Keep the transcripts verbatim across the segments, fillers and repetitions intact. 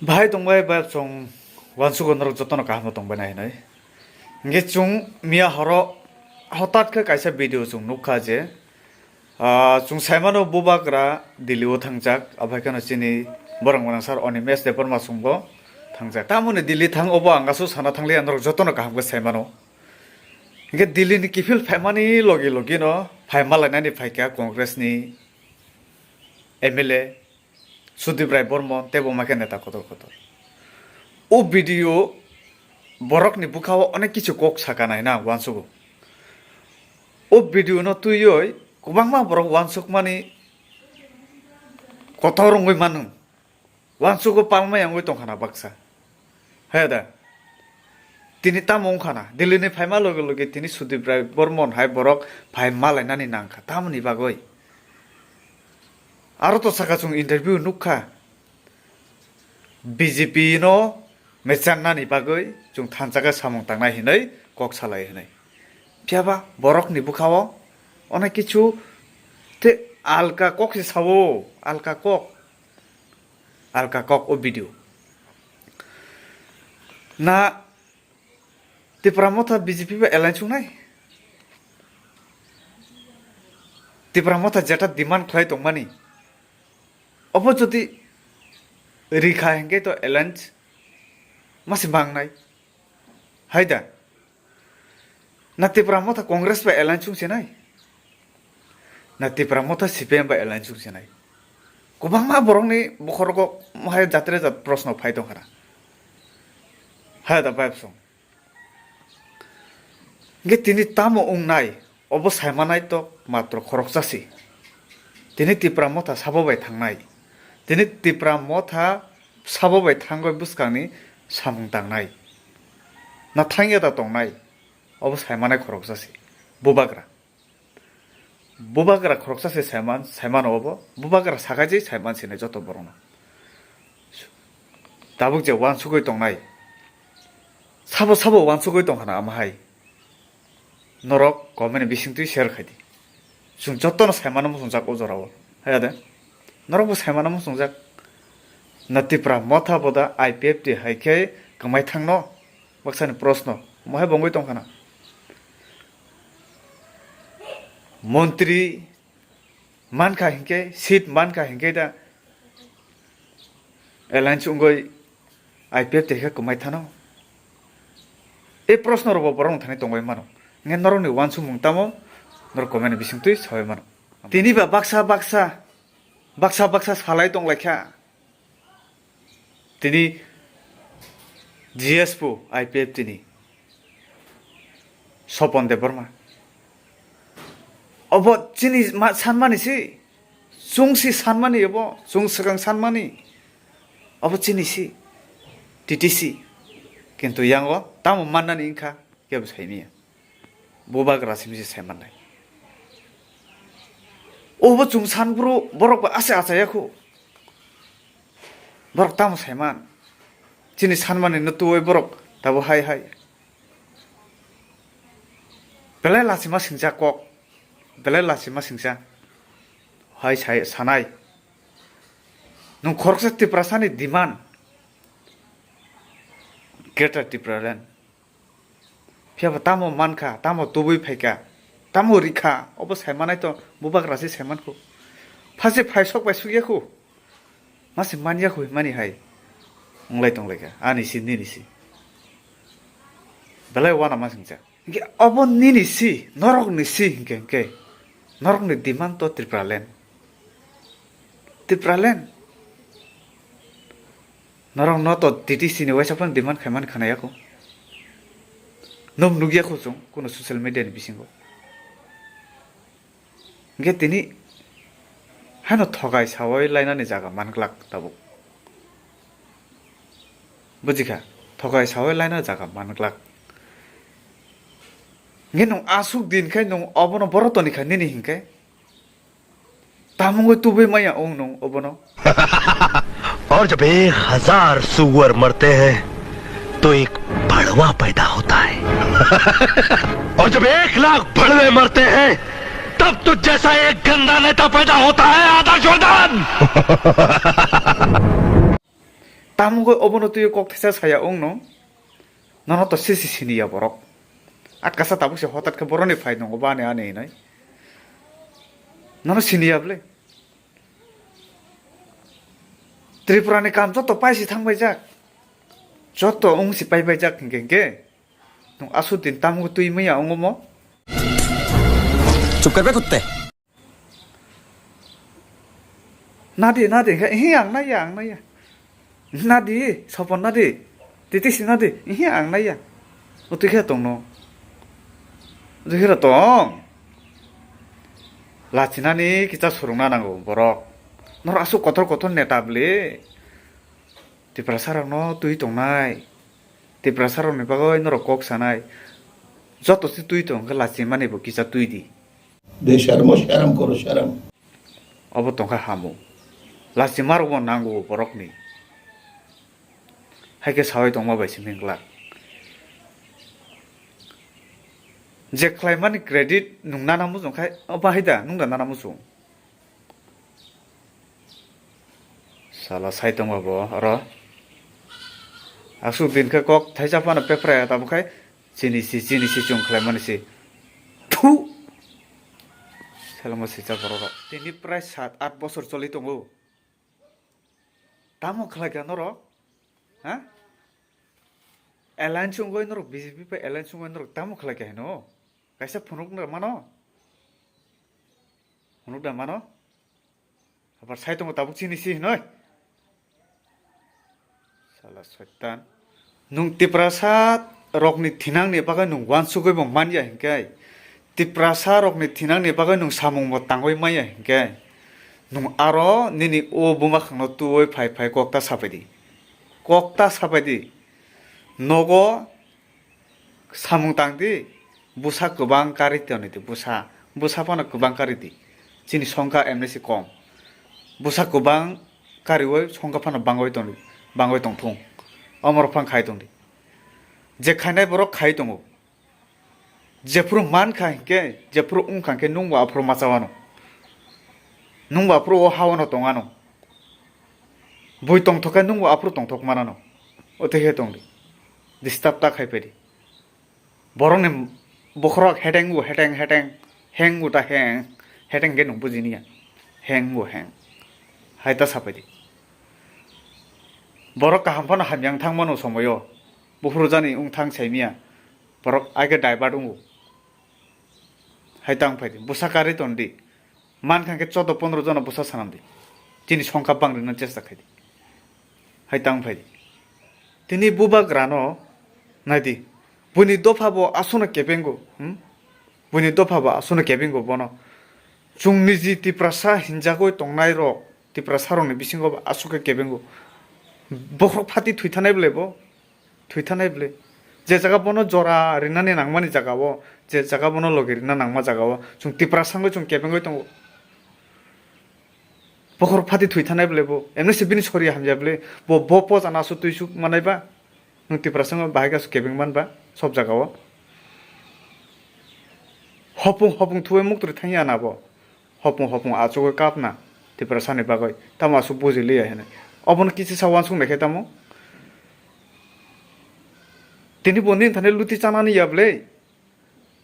Bahai tongbai ba chwng uansukgo norok jotono kaham tongbai nai hinwi. Hinkhe chwng miya horo hotat khe kaisa video chwng nukha je, ah, chwng saimano bubagra Delhi o thangjak, abai kheno chini borok gwnang sir Animesh Debbarma chwngbo thangjak. Tamoni Delhi thang obo ang aswk sana thangliya, norok jotono kaham khe saimano. Hinkhe Delhi ni kiphil phaimani logi logi no phai malainani phaikha Congress ni M L A, Sudip Rai Bormon tei bo maikhe neta kotor kotor. O video borokni bwkhao onek kichu kok sakha nai na uansugo. O video no twiwi kwbangma borok uansukmani kotor wngwi mano. Uansugo palma yangwi tongkha na baksa. He da. Tini tamo wngkha na? Delhi ni phaima loge loge tini Sudip Rai Bormon hai borok phai malainani nangkha. Tamoni bagwi? Aro to saka chwng interview nukha. B J P no mechanani bagwi chwng thansa khe samung tangnai hinwi kok salai hinwi. Phiyaba borokni bwkhao onek kichu te alka kok se sao, alka kok. Alka kok o video. Na Tipra Motha B J P bai alliance wngnai? Tipra Motha jeta demand khlai tongmani, obo jodi rikha hinkhe to alliance masi mangnai. Hai da? Na Tipra Motha Congress bai alliance wngsinai? Na Tipra Motha C P M bai alliance wngsinai? Kwbangma borokni bokhorogo mohai jatre jat proshno phai tongkha na. Hai da bai bwsong. Hinkhe tini tamo wngnai, obo saimanai to matro khoroksa se. Tini Tipra Motha sabo bai thangnai. Tini Tipra Motha sabo bai thangwi bwskangni samung tangnai. Na thangya da tongnai, obo saimanai khoroksa se. Bubagra. Bubagra khoroksa se saiman, saiman obo. Bubagra sakai je saiman sinai joto borokno. Tabuk je uansugwi tongnai. Sabo sabo uansugwi tongkha na amahai. Norok comment ni bisingtwi share khai di. Chwng jotono saimano muchungjak o jorao. Haya de? Norokbo saimano muchungjak. Na Tipra Motha bo da I P F T hai khe kwmai thangno? Baksani proshno. Mohai bo wngwi tongkha na? Montri mankha hinkhe, seat mankha hinkhe da alliance wngwi I P F T khe kwmai thano? E proshno rokbo borok thani tongwi mano. Hinkhe norokni uansukmung tamo norok comment ni bisingtwi sawi mano. Tini ba baksa baksa, baksa baksa salai tonglaikha. Tini G S po I P F T ni Sopon Debbarma. Obo chini ma-, sanmani si, chwng si sanmani obo, chwng swkang sanmani. Obo chini si, T T C. Kintu yango tamo mannani wngkha, kebo saimanya. Bubagra simi se saimannai. Obo chwng sanphuru borok ba ase achaya khu. Borok tamo saiman? Chini sanmani no tuwi borok tabo hai hai. Belai lachima singcha kok. Belai lachima singcha. Hai sai sanai. Nwng khoroksa Tiprasani demand. Greater Tipraland. Phiyaba tamo mankha, tamo tubui phaikha, tamo rikha, obo saimanai to bubagra se saimankhu. Phase phai sok bai sukya khu. Mase manya khu himani hai. Wnglai tonglaikha. Ani si, nini si. Belai wana ma singcha. Hinkhe obo nini si, norokni si hinkhe, hinkhe. Norokni demand to Tipraland. Tipraland. Norok no to T T C ni waisa phano demand khaimani khwnaya kho. Nwng nukya kho chwng kuno social media ni bisingo. Hinkhe tini hano thokai sawi lainani jaga manglak tabuk. Bujikha? Thokai sawi laina jaga manglak. Hinkhe nwng aswk din khai nwng obono boro toni kha nini hinkhe? Tamungwi tubui maya ong nwng obono. और जब एक हजार सूअर मरते हैं, तो एक भड़वा पैदा होता है। और जब एक लाख भड़वे मरते हैं, तब तुझ जैसा एक गंदा नेता पैदा होता है, आदर्शवर्धन। Tamo wngwi obono twi kok thaisa saya wng no. Nono to sisi sini ya borok. Akasa tabuk se hotat khe boroni phai nongo bani ani hinoi. Nono sini ya bwle. Tripura ni kam joto paisi thangbaijak. Joto wngsi paibaijak hinkhe hinkhe. Nwng aswk din tamo twi manya wng omo? Chup kar be kutte. Nadi, nadi, he, he, ang naiya, ang naiya. Nadi, Sopon nadi. Titi si nadi, he, ang naiya. Utwi khe tongno. Utwi khe tong. Lachinani kisa surungna nango borok. Norok aswk kotor kotor neta bwle. Tiprasa rokno twi tongnai. Tiprasa rokni bagwi norok kok sanai. Joto se twi tong khe lachimani bo kisa twi di. Besharmo sharam koro sharam. Obo tongkha hamu. Lachima rokbo nango borokni. Haikhe sawi tongma bai simi glak. Je khlaimani credit nwng nana muchung khai, obo hai da, nwng da nana muchung. Sala sai tongma bo oro. Aswk din khe kok thaisa phano pepra ya tabuk khai. Chini si, chini si chwng khlaimani si. Thu! Selengma sijak borok rok. Tini prai sat art bosor choli tongo. Tamo khlai kha norok? Ha? Alliance wngwi norok B J P bai alliance wngwi norok tamo khlai kha hino? Kaisa phunuk da mano? Phunuk da mano? Abar sai tongo tabuk chini si hinoi. Sala soitan. Nwng Tiprasa rokni thinangni bagwi nwng uansugwi bo manya hinkhe, Tiprasa rokni thinangni bagwi nwng samung bo tangwi manya hinkhe, nwng aro nini o buma khangno tuwi phai phai kok ta sapai di. Kok ta sapai di. Nogo samung tang di, bwsa kwbang karwi toni di, bwsa, bwsa phano kwbang karwi di. Chini songkha M N C kom. Bwsa kwbang kariwi songkha phano bangwi toni, bangwi tongthung. Omorok phano khai tong di. Je khainai borok khai tongo. Jephuru man kha hinkhe, jephuru wng kha hinkhe nwng bo aphuru macha wano. Nwng bo aphuru o ha-o no tong ano. Bui tongthok khe nwng bo aphuru tongthok manano. O tei khe tong di. Disturb ta khai pedi. Borokni bokhorok heteng bo heteng heteng, heng bo ta heng, heteng khe nwng buji niya. Heng bo heng. Hai ta sapai di. Borok kaham phano hamya wng thang mano somoyo. Buphuru jani wng thang sai miya. Borok ai khe divert wngo. Hai tang phai di. Bwsa karwi ton di. Man kha khe choudo pondro jona bwsa sanam di. Chini songkha bang rwna chesta khai di. Hai tang phai di. Tini bubagrano nai di. Buini dopha bo aswkno kebengo, hmm? Buini dopha bo aswkno kebengo bono. Chwng niji Tiprasa hinjagwi tongnai rok, Tiprasa rokni bisingo bo aswk khe kebengo. Bokhorok phati thwi thanai bwlai bo. Thwi thanai bwle. Je jaga bono jora rinani nangmani jaga o, je jaga bono logi rina nangma jaga o, chwng Tiprasa wngwi chwng kebengwi tongo. Bokhorok phati thwi thanai bwle bo. Emni se bini sori hamya bwle. Bo, bo poja nasu twi suk manai ba. Nwng Tiprasa wngwi bahai gasu kebeng man ba, sob jaga o. Hopung, hopung thuwi muktwi thangya na bo. Hopung hopung achugwi kapna Tiprasani bagwi, tamo aswk buji liya hinwi. Obono kichisa uansuk naikhe tamo? Tini bo nini thani luti chanani ya bwle?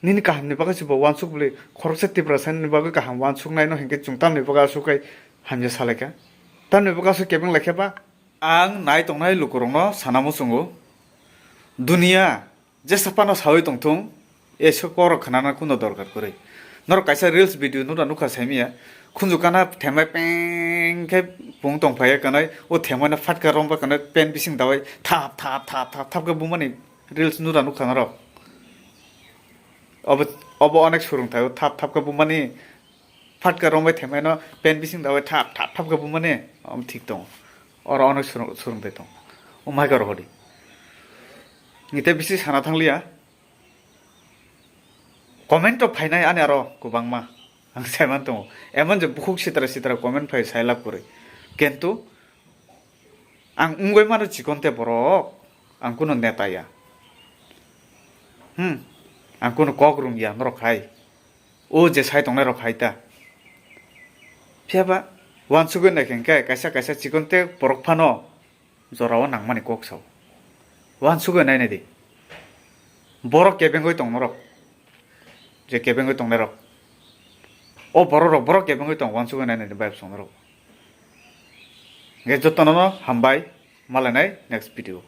Nini kahamni bagwi se bo uansuk bwle? Khoroksa Tiprasani bagwi kaham uansuknaino hinkhe chwng tamni bagwi aswk khe hamya salaikha? Tamni bagwi aswk kebeng laikha ba? Ang nai tongnai lukurokno sana muchungo, duniya jesa phano sawi tongthung, ese korok khnana kuno dorkar kwrwi. Norok kaisa reels video nukha nukha saimiya, khunju kana themai peng khe pung tongphaiya kanai, o themaino phatka romba kanai pen bising dawai thap thap thap thap thap khe bumani reels nukha nukha norok. Obo, obo onek surung thaio, thap thap khe bumani phatka rombai themaino pen bising dawai thap thap thap khe bumani, omo thik tongo. Oro ono surung, surungtai tongo. O mai karo hodi. Ngite bisi sana thangliya. Comment to phainai ani aro kwbangma. Ang saiman tongo. Emon je bukhuk sitra sitra comment phai sailab kwrwi. Kintu ang wngwi mano chikon te borok, ang kuno neta ya. Hmm. Ang kuno kok rung ya norok hai. O je sai tongnai rok hai ta. Phiya ba, uansugwi naikhe hwnkhe kaisa kaisa chikon te borok phano Jorao nangmani kok sao. Uansugwi nainai di. Borok kebengwi tong norok. Je kebengwi tongnairok. O borokrok borok kebengwi tong uansugwi nainai di bai bwsong norok. Hwnkhe jotono no hambai, malainai next video.